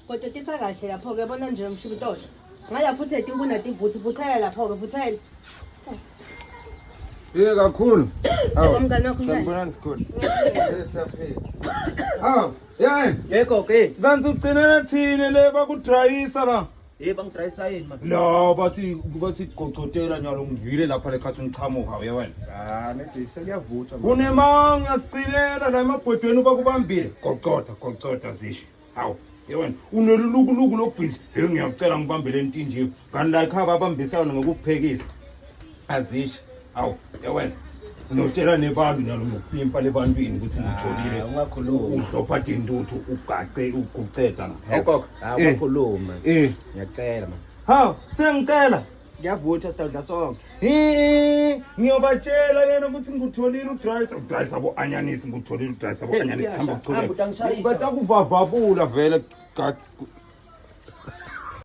Kototisa kahle lapho-ke bona nje mshibitosha. Ngala futhi letinkuna tivuthi vuthela lapho-ke vuthela. Ye kakhulu. Hawu. Mngani wakho njani? Sanibonani sikhulu. Eh, siyaphila. Hawu, yey. Yebo ke. Kanti ugcinela thini le bakudrayisa la. Hey bangidrayisa yini man? La bathi gocotela nyalo ngivile lapha lekhathi ngichamuka uye wena. Ah, nedi sekuyavuthwa. Kunemanga sicilela la emabhodweni bakubambile. Gocotha, gocotha zisho. Hawu, yewena unelulukuluku lokubhizi. Hey ngiyacela ngibambele intinjiwe. Kanti la ekhaya babambisana ngokukuphekisa. Azishe. Hawu, yewena. Unotshela nebantu nalo ngokupimpa lebantwini ukuthi ngitholile. Ah, ungakhulumi. Udlopha dintuthu ugace uguceda. Hey gogo, ah ungakhulumi. Eh. Ngiyacela man. Hawu, sengicela. Kuyavuthwa sitawudla sonke. Eh, ngiyobatshela yena ukuthi ngikutholile udrayisa udrayisa bo-anyanisi ngikutholile udrayisa bo-anyanisi Hey, hamba hamba utangishayisa. kuchubeka batakuvavabula vele